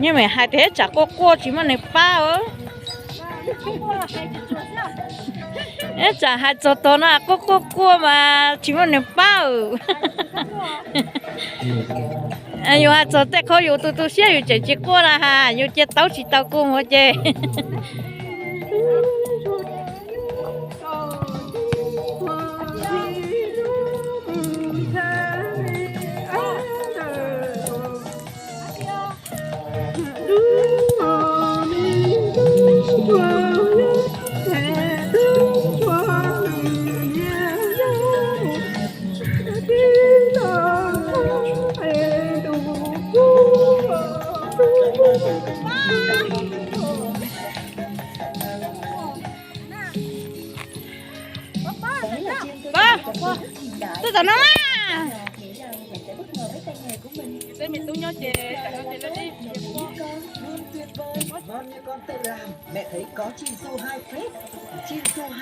Neb mam hais tias ib tsam quaj quaj tsis muaj neeg pab. Ib tsam hais txog tog no quaj quaj quaj mas tsis muaj neeg pab. Yus hais txog tej qhov yus tu tu siab yus tseem tsis quaj na has, yus cia taub tsis tau kua muag ces. Koj, tuaj tom no mas.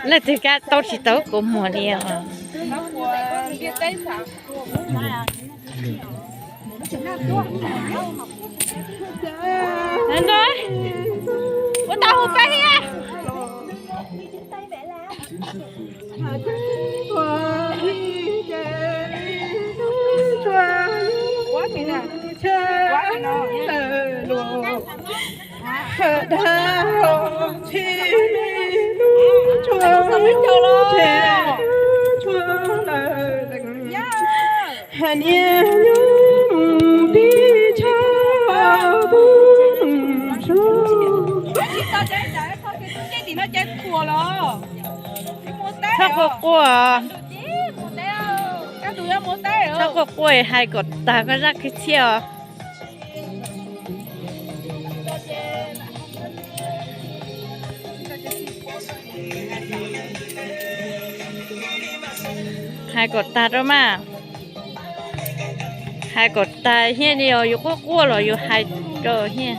Leej twg kab taub tsis tau kua muag li os. Ua tau hu peb thiab. Txhob quaj quaj, txhob quaj quaj, hais kom tag koj zaj kwv txhiaj os. Hais kom tag rau mas. Hais kom tag thiaj li os, yus quaj quaj los yus hais rau thiaj.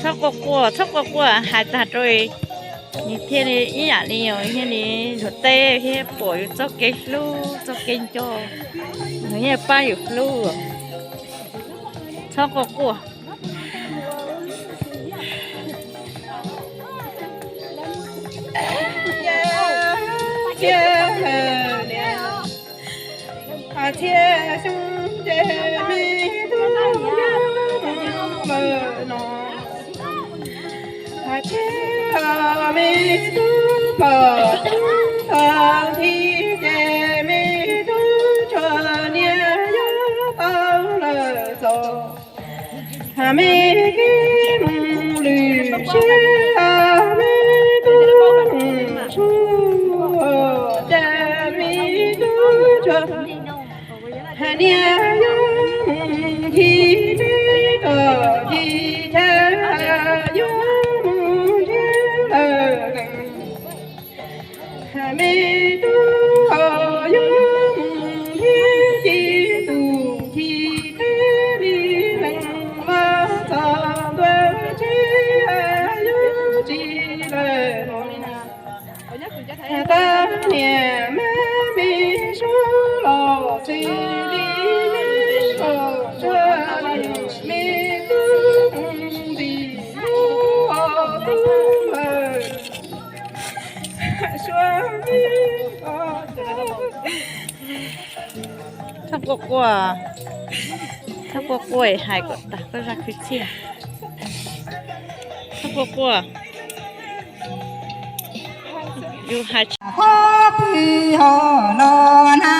Txhob quaj quaj, txhob quaj quaj, hais tag rau nws thiaj li ib yam li os, thiaj li luag teb thiaj pom yus txoj kev hlub txoj kev nco, nws yeej pab yus hlub. Txhob quaj quaj. Me kev mus lwm siab, me tub mus tsuag, cas me tub tsuag, hais niam yuav mus nthi me tom nthi chaw, yuav mus nrhiav lawm. Me tub ho yuav mus nrhiav ci tus ci teb li leej los txog ntua tsev yuav tsis lawm. Tab niam me me suav los txij li me los tsuag, me tub mus ntxim hlub tub lawm. Txhob quaj quaj, txhob quaj quaj, hais kom tag koj zaj kwv txhiaj. Txhob quaj quaj. Yus hais qhov pw ho los na,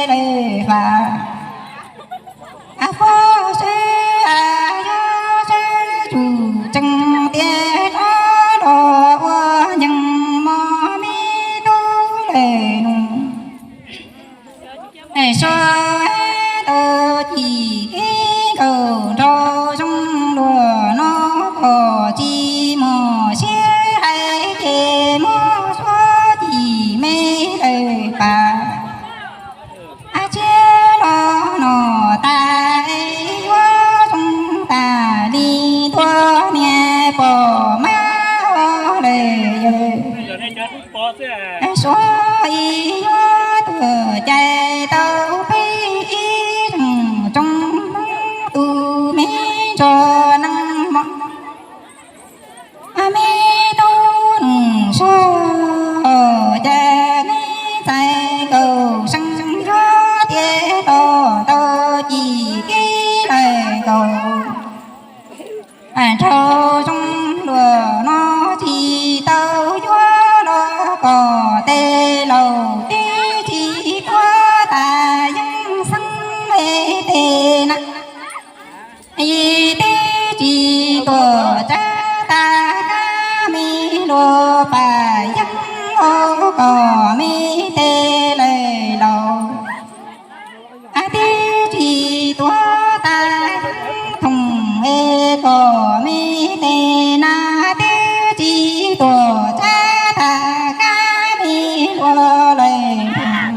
lawm vam. Ab, phob seb, ab, yog seb tsum tseeb tias rov los ua ncees mog me tub lawm nus. Suav tau cim kev nkaum nraug zoo luag no, pom tsis mos siab hais ces muab suav cim me lawm pas. Ab, tshiab los no tas yuav zoo tas li ntua niam pom mab lawm yawg. Suav ib yuav tuag cais tau peb ib Ua pas yeeb ua kom me tes lawm laus, twb tsis tuav tas yeeb thoom es kom me tes na, twb tsis tuam tshab tas kab me hlua lawm.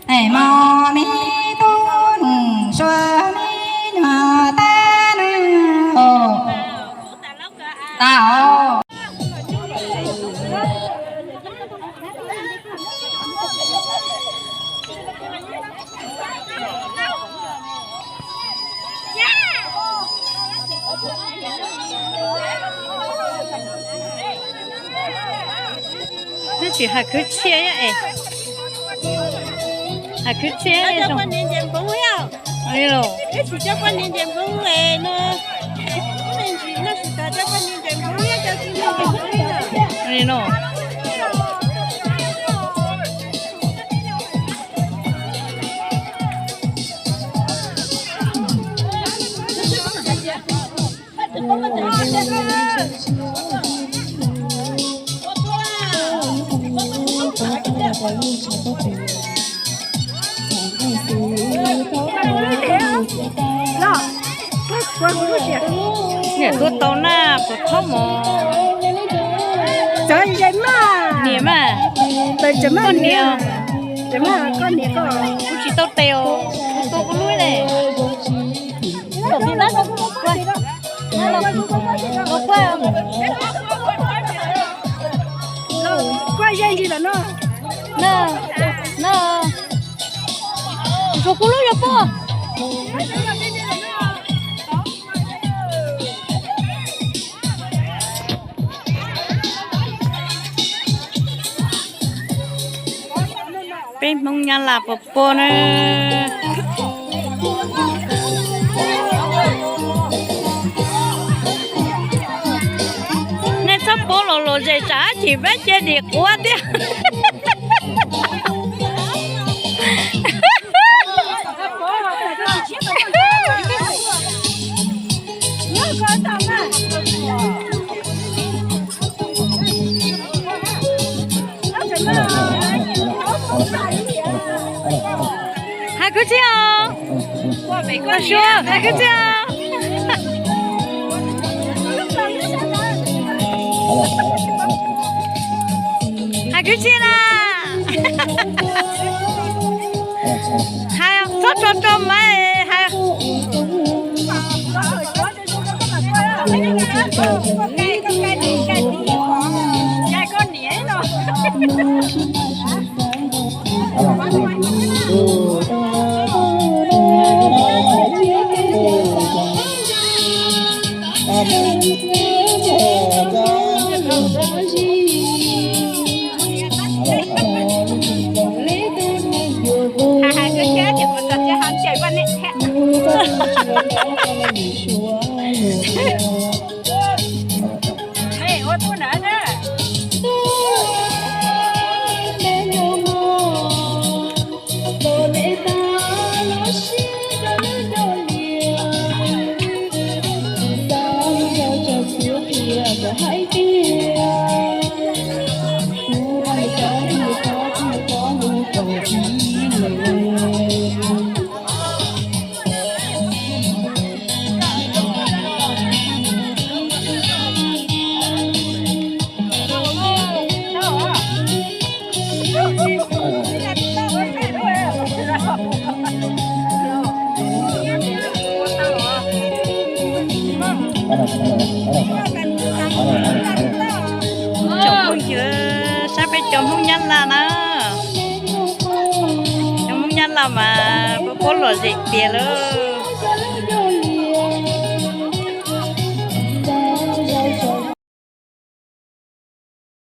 Hais mos me tub nus sua me nyuam tab na, tas os. Neb tsis hais khwv txhiaj es, hais khwv txhiaj es. Niam tuaj tau na, puas thaub mos. Niam mas, koj niam, kuv tsis tau tes os, kuv tua kuv lub ne. Tus kuv lub yuav poob. Peb Hmoob Nyab Laj puas poob na? Nej txhob poob los lom zem tsam ib chim peb cia dim quav thiab. Hais kwv txhiaj os. Suav, hais kwv txhiaj os. Hais kwv txhiaj na. Hais txhob tso tso mas hais. Tsoom phooj ywg, saib peb cov Hmoob Nyab Laj na. Cov Hmoob Nyab Laj mas puab puab lom zem tiag lawm.